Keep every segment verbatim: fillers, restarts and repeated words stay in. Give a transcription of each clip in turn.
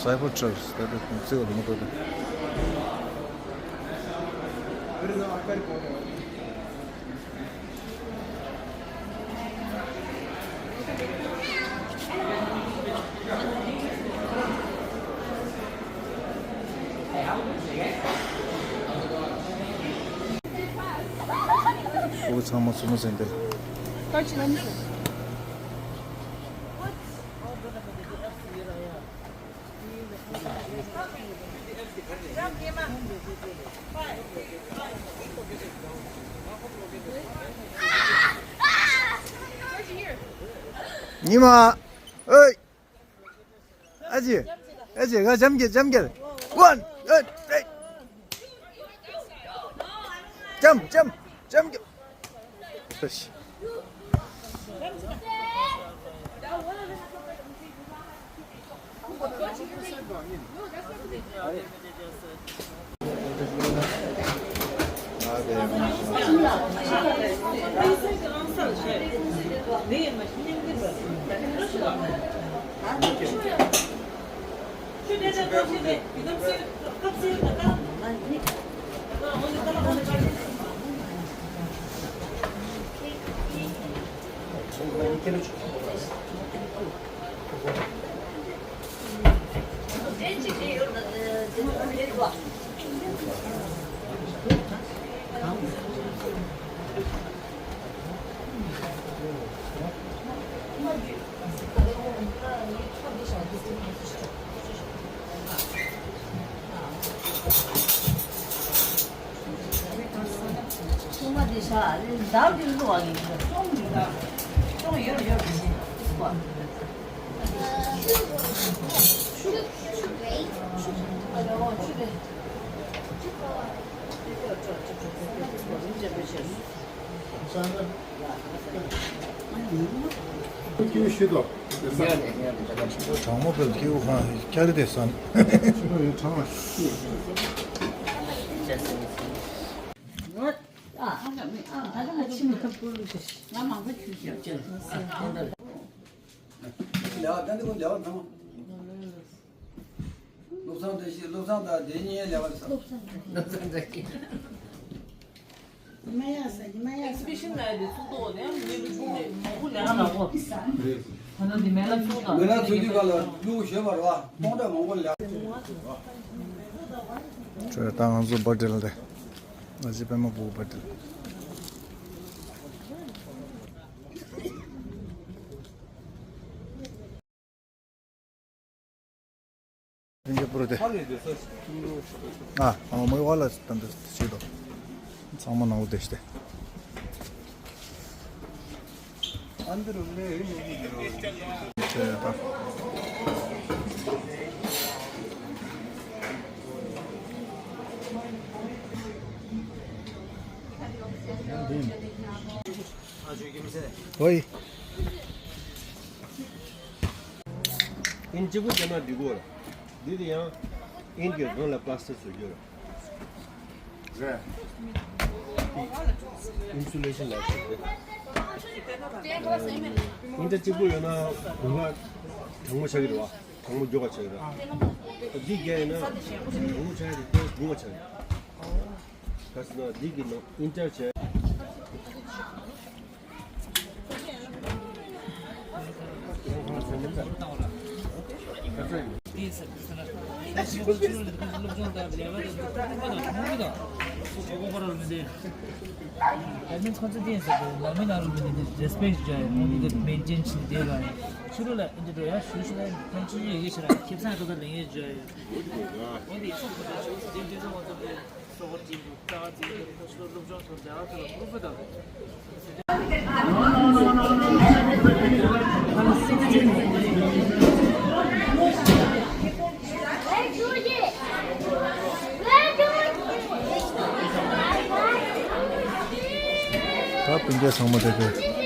Cybertruck ད་ལྟ་བརྩི་བ་མ་གཏོགས། ཨོ་ཚང་མ་སུ་མོ་ཟེར་འདི། ཉི་མ། ཨེ། ཨ་ཅེ། ཨ་ཅེ། ང་འཇམ་རྒྱལ། འཇམ་རྒྱལ། ཝན། ཨེ། ཨེ། འཇམ། འཇམ། འཇམ་རྒྱལ། ཨ་ཤི། གྲང་མོ་བོད་ཀྱི་དབུ་ཁང་བསྐྱར་དེ་སོང་། བློ་བཟང་བཀྲ་ཤིས། བློ་བཟང་དང་བདེ་སྙིང་ལས་པ་རེད། བློ་བཟང་བཀྲ་ཤིས། ཉི་མ་ཡག་ས། ཉི་མ་ཡག་ས། ཨེག་སི་བི་ཤན་ལ་ཡ་དེ་ཚུགས་ཐོག་དེ་ཡང་མི་རུ་ཆུང་ནས་མང་པོ་ལས་ཀ་རག་གོ། ད་ནང་དེ་མེ་ལ་ཚུགས་དང་མེ་ལ་ཚུགས་དུས་ག་ལ་གླུ་ཞོལ་བར་བ་སྟོང་ཕྲག་མང་པོ་ལས། ཁྱོད་ད་ང་ཚོ་བར་ཌེ་ལ་དེ་ང་ཚོའི་པད་མ་ཕྲུ་གུ་བར་ཌེ་ལ། སིང་ག་པུར་དེ། ཨ། ཨ་མོའི་བ་ལ་ད་འདི་བྱེད་དོ། ཚང་མ་ནང་ལ་བསྡད་ཤི་སྟེ། ཨོའི། ཨིན་གཅིག་པུ་བརྒྱབ་ན་འགྲིག་གོ་ར། འདི་དེ་ཡང་ཨིན་གྱི་རང་ལ་པ་ལ་སི་ཊིག་བཟོ་རྒྱུ་ར། རེད། ཨིན་སུ་ལེ་ཤན་ལ་ཞིག་རེད། ཨིན་ཊར་གཅིག་པུ་ཡོད་ན་དུང་ལ་གྲང་མོ་ཆགས་ཀྱི་རེད་བ། གྲང་མོ་མགྱོགས་པ་ཆགས་ཀྱི་རེད། འདི་རྒྱག་ཡིན་ན་གྲང་མོ་ཆགས་ཀྱི་རེད། ཉུང་བ་ཆགས་ཀྱི་རེད། ག་ཟེར་ན་འདི་གི་ནང་ཨིན་ཊར་བྱས། ད་ནི་ཁོ་ཚོ་བསྟན་ཟེར་དུས་ནང་མི་ནང་ལ་མི་འདི་རེ་སི་པེག་བྱ་ཡ། ཁོང་གི་མེན་ཊེན་བྱེད་དེ་ལ་ཕྱི་རོལ་ལ་ཨིན་ཊར་ཡ་ཞུ་ཞུ་ལ་ཕན་ཆུ་ཡི་གེ་ཤ་ར་ཁེབས་ཚང་ཏོ་ད་ལེན་ཡེ་བྱ་ཡ། འོ་འདི་སོགས་ཁོ་ཚོ་ཞུ་ཞུ་དེ་འདྲ་ཚོ་ང་ཚོ་གི་སོགས་ཅིག་ད་ཅིག་ཁོ་ཚོ་སློབ་སྦྱོང་ཚོ་རྒྱ་གར་ཚོ་ལ་ཕུལ་ཕུལ་དང་། ད་སྤུན་ཀྱག་ཚང་མ་དེ་དེ།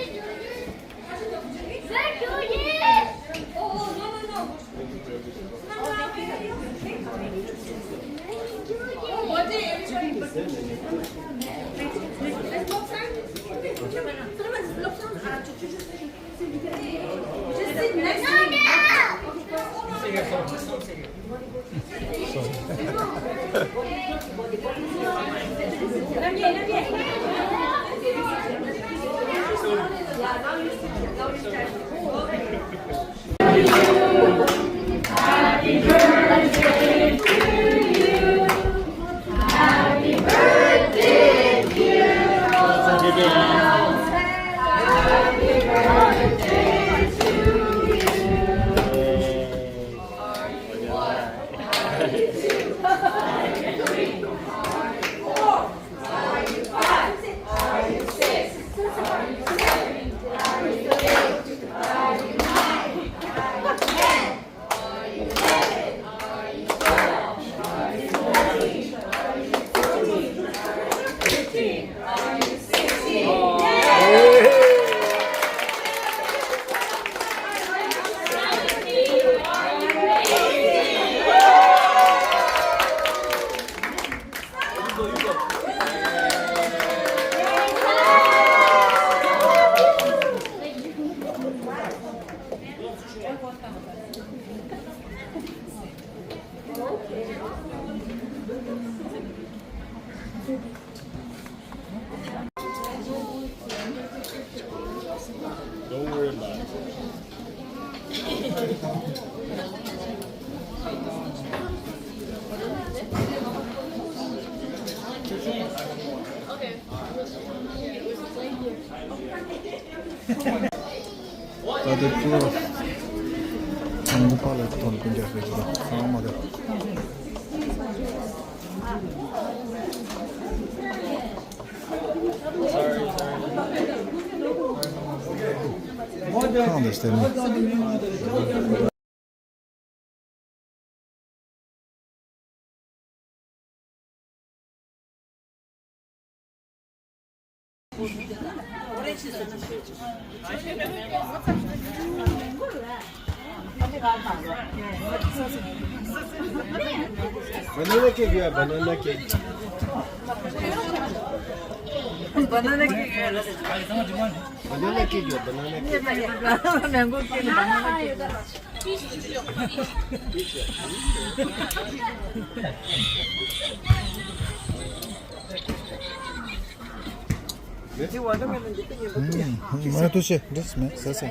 Don't worry about it. ད་ལྟ་ཁྱོད་ཚང་མ་པཱ་ལགས་ཀྱི་ཐོག་ནས་སྐུ་མཇལ་ཞུས་ཀྱི་འདུག་ཚང་མ་རེད། ཁང་དུ་བསྡད་ནས། Banana cake, yeah, banana cake. Banana cake, yeah, banana cake. Mango cake, banana cake. ང་ཐུགས་ཆེ། འདི་སྨན་ཟ་ཟ།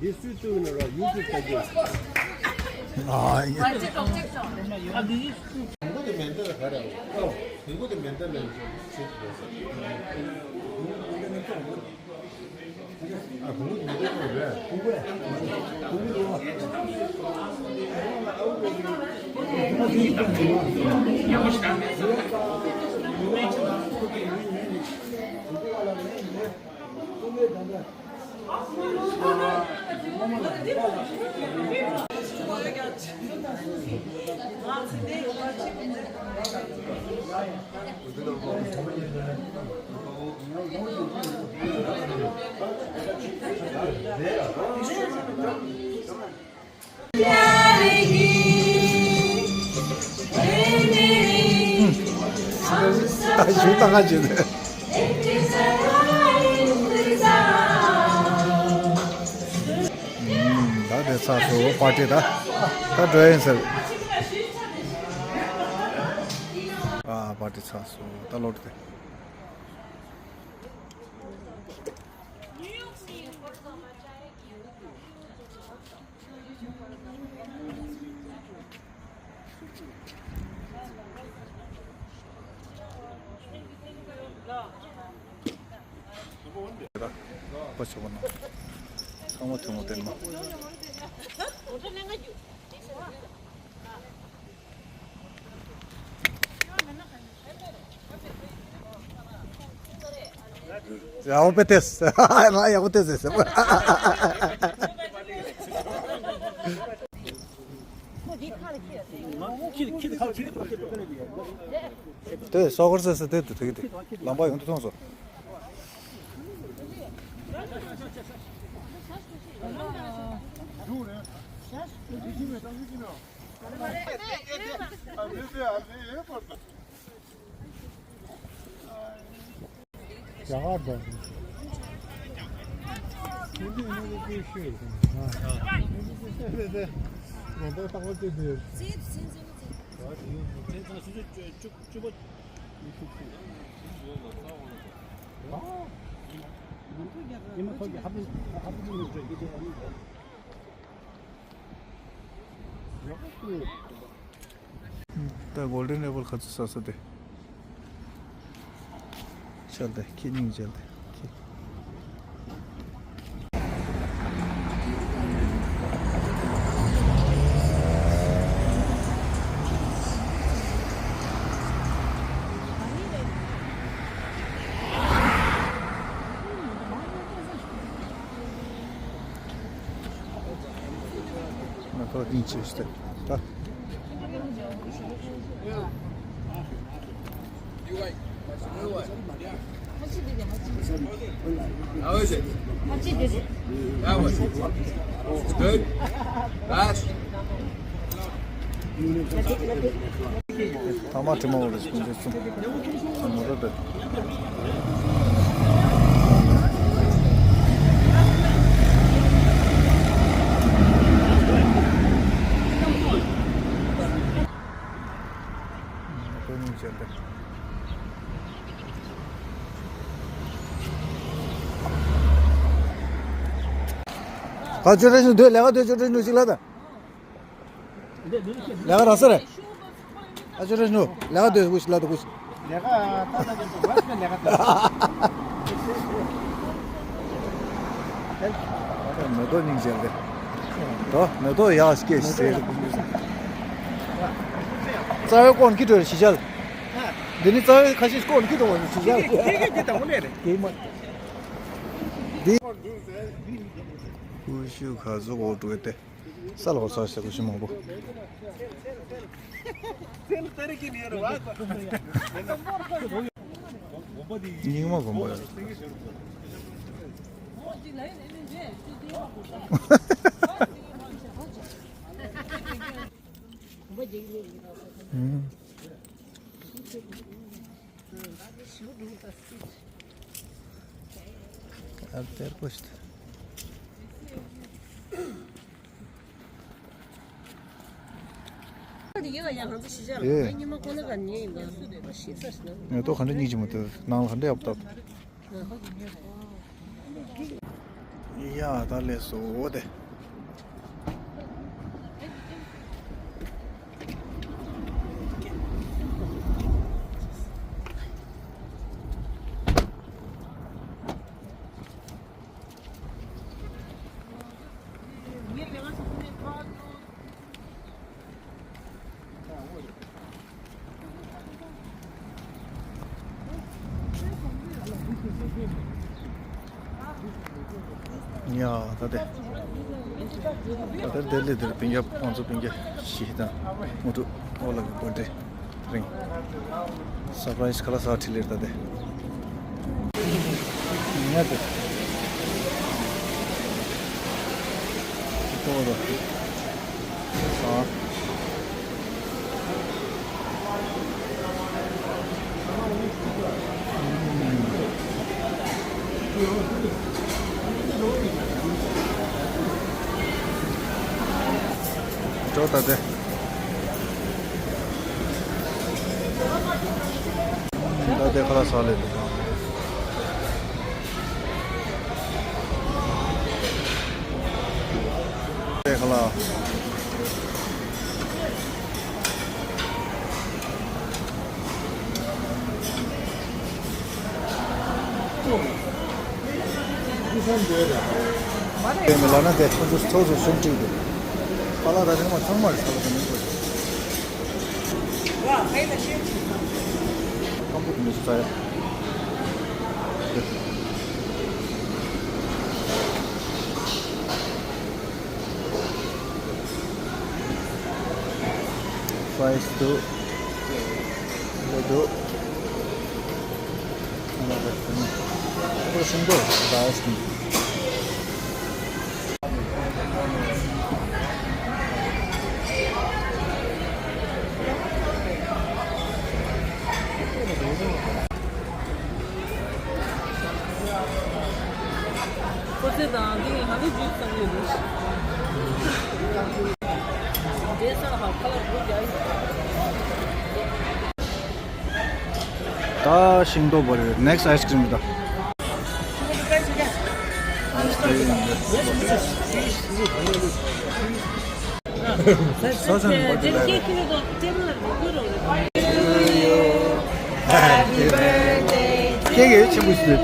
འདི་སུས་བཙུགས་ན་ར་ཡུ་ཊུབ་ལྟ་རྒྱུ། ཨ་ཡ། དེ་གུ་དེ་མེན་ཏ་ལ་ག་རེ་ཨོ། དེ་གུ་དེ་མེན་ཏ་ལ་ཆེད་དུ། ཨ་གུ་དེ་མེན་ཏ་ལ་རེད། ཞུ་ཏང་ང་བྱེད། ད་དེ་ཚར་སོང་པར་ཊི་ད། ད་འགྲོ་ཡིན་ཟེར། ཨ་པར་ཊི་ཚར་སོང་ད་ལོག་དེ། པ་ཆོག་ན། ཚང་མ་ཐུན་མོང་བསྟེན་མ། ཡག་པོ་ཏེས། ང་ཡག་པོ་ཏེས་ཟེར། དེ་སོ་གར་ཟེར་ཟེར་དེ་དུ་དེ་གི་དེ་ལམ་པ་ཡོང་དུ་མཐོང་སོང་། རྒྱ་གར་འགྲོ། ད་གོལ་ཌེན་ཨེ་པལ་ག་ཚོད་ཟ་ས་དེ། བྱས་ཏེ་ཁྱེད་སྙིང་རྗེ་ལ་ཁྱེད། ང་ཐོག་སྙིང་རྗེ་ཞིག་ད། ཐ་མ་དྲི་མ་འོ་རེ་ཀུན་རྫོབ་གསུམ། མོ་ར་བེ། ཀུན་རྫོབ་བྱས་ཏེ། ག་ཅོ་རེ་ཞུ་འདོད་ལས་ཀ་འདོད་ཅོ་རེ་ཞུ་ཞིག་ལ་ད། ལས་ཀ་རག་ས་རེད། ཨ་ཅོ་རེ་ཞུ། ལས་ཀ་འདོད་ཀུ་ཤི་ལ་ད་ཀུ་ཤི། ལས་ཀ་ད་ད་ད་ད་ལས་ཀ་ད། མེ་ཏོག་སྙིང་རྗེ་རེད། ད་མེ་ཏོག་ཡག་སྐྱེས་ཟེར། རྩ་བའི་ཀོན་ཁི་འགྲོ་རེད་ཞི་ཞལ། འདི་ནི་རྩ་བའི་ཁ་ཤས་ཀོན་ཁི་འགྲོ་བ་རེད་ཞི་ཞལ། ཁྱེད་ཀྱིས་འདི་དང་པོ་ནས་རེད། དེ་མ། འདི། ཀུ་ཤུ་ག་ཟུག་འོ་འགྲོ་དེ། ས་ལ་བ་ས་ཞིག་ཀུ་ཤུ་མང་པོ། རྙིང་མ་དགོན་པ་ཡོད། ཨ་དེར་ཀོ་ཤི། ཨེ། ངས་ཏོག་ག་འདྲ་སྙིང་རྗེ་མོ་དེ་ནང་ལ་ག་འདྲ་ཡག་པོ་བཏབ། ཡ་ད་ལས་སོ་དེ། ཡ་ད་དེ། ད་དེ་ལྡི་ལི་དེར་སྤུན་ཀྱག་ཁོང་ཚོ་སྤུན་ཀྱག་བཞི་དང་མུ་ཏུ་ཨོ་ལ་གི་པོ་ཏི་རིང་། སར་པ་རའི་སི་ཁ་ལག་ཟ་ཁྲིད་ལེར་ད་དེ། ཉལ་ཏེ། ཏོ་རོ། ཨ། འགྲོ་ད་དེ། ད་དེ་ཁ་ལག་ཟ་ལེ་འདུག་དེ་ཁ་ལག་དེ་མི་ལ་ན་དེ་ཁོ་ཚོ་ཚོགས་སུ་སུན་བྲིས་འདུག་པཱ་ལགས་ད་ཐེངས་མ་ཚང་མར་ས་ལ་དེ་མི་དགོས། ཁམ་བུ་དེ་མི་ཤི་ཚ་ཡ། ཕ་རའི་སི་འདུག་ལོ་འདུག་ཁོ་ཤིང་ཏོག་ཟ་ཡ་ཞིག་ཁོ་ཚོས་དང་འདི་ཧ་ལས་རྒྱུས་བསམ་ཡོད་རེད། འདྲེ་ས་ཧ་ཁ་ལག་བུ་རྒྱག་ཡོད། ད་ཤིང་ཏོག་བོ་རེད། next ice cream ད། ཁྱེད་ཀྱིས་ཆེན་པོ་ཞིག་རེད།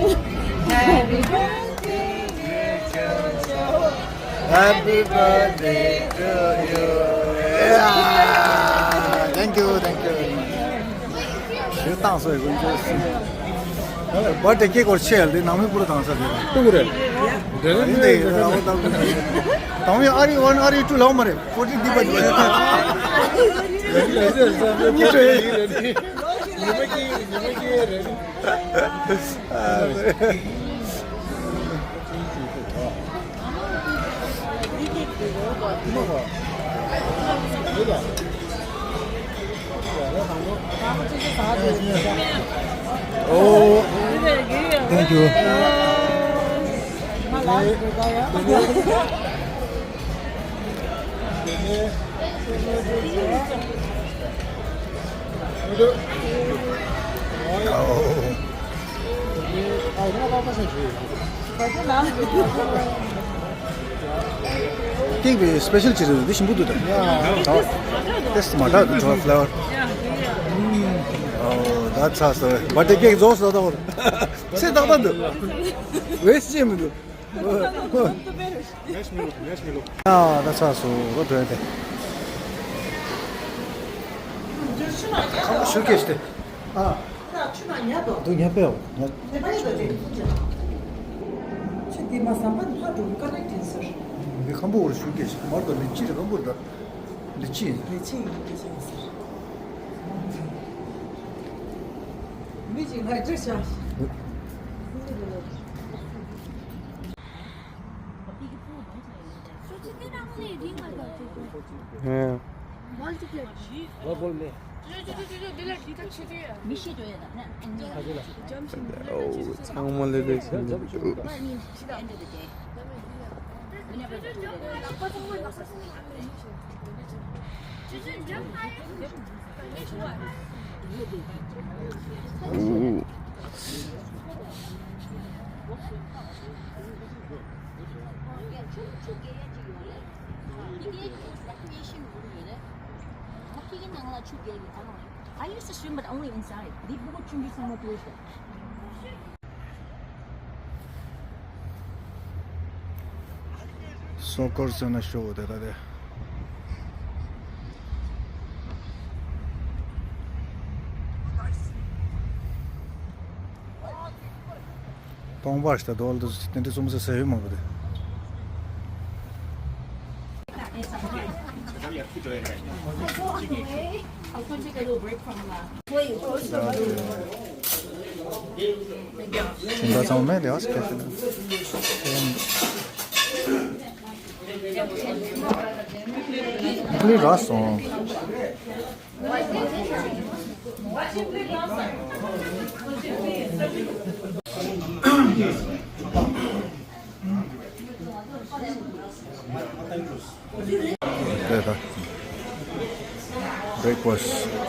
Happy birthday to you. Yeah. Thank you, thank you very much. ཞུ་བཏང་སོ་ཡི་ཀུན་སྤྱོད་སྲིད། བར་དེ་ཀེ་ཀོར་ཆེ་ཡ་ལ་དེ་ནང་མི་པུ་ར་བཏང་ས་རེད། ཏུ་རེད། དེ་རིང་ཡིན་དེ་ཡིན་ར་འོ་ད་ཀུན་སྤྱོད། དང་བའི་ཨ་རི་ཝན་ཨ་རི་ཊུ་ལའོ་མ་རེད། ཕོར་ཊི་འདི་པ་འདི་པ། ཉི་ཤུ་རེད། ཉི་མ་ཀི་ཉི་མ་ཀི་རེད། Oh, thank you. Oh. ཀེག་དེ་སི་པེ་ཤལ་ཅིག་རེད། འདི་ཞིམ་པོ་འདུག་ད། ཏེས་མ་འདྲ་འདུག་ཕ་ལེ་ཝར། Oh, that's awesome. བར་ཐི་ཌེ་ཀེག་རྫོགས་སོང་ད་བར། ཚེ་ཏག་ཏག་འདུག་ཝེ་སི་ཊི་བྱས་མི་འདུག་ཨ་ད་ཚ་སོ་རོ་འགྲོ་ཡ་དེ། ཁམ་བུ་ཤུ་ཀེ་ཤི་དེ། ཨ། འདུག་ཉ་པའོ། ཉ། འདི་ཁམ་བུ་བོར་ཤུ་ཀེ་ཤི་མར་དུ་ལི་ཅི་རེད། ཁམ་བུ་རེད། ལི་ཅི་ཡིན། ལི་ཅི་ཡིན་ཟེར། མི་གཅིག་ལ་སྤྲོད་བྱ། ཧེ། ཚང་མ་ལེ་ལེ་བྱས་ནས་འདུག I used to swim, but only inside. འདི་ཕྲུ་གུ་ཆུང་ཆུང་ཚང་མ་ཕུལ་ཤག་སོ་ཀོར་ཟེར་ན་ཤོག་དེ་ད་དེ། སྟོང་པ་ཞིག་ད་རྡོ་ལ་དེ་འདྲ་བཙུམ་ས་ཟེར་ཡོད་མ་གི་དེ། ཁྱིམ་བདག་ཚང་མས་ལས་ཀ་སྐད་ཆ་ལས་རག་སོང་། དེ་ད། Breakfast.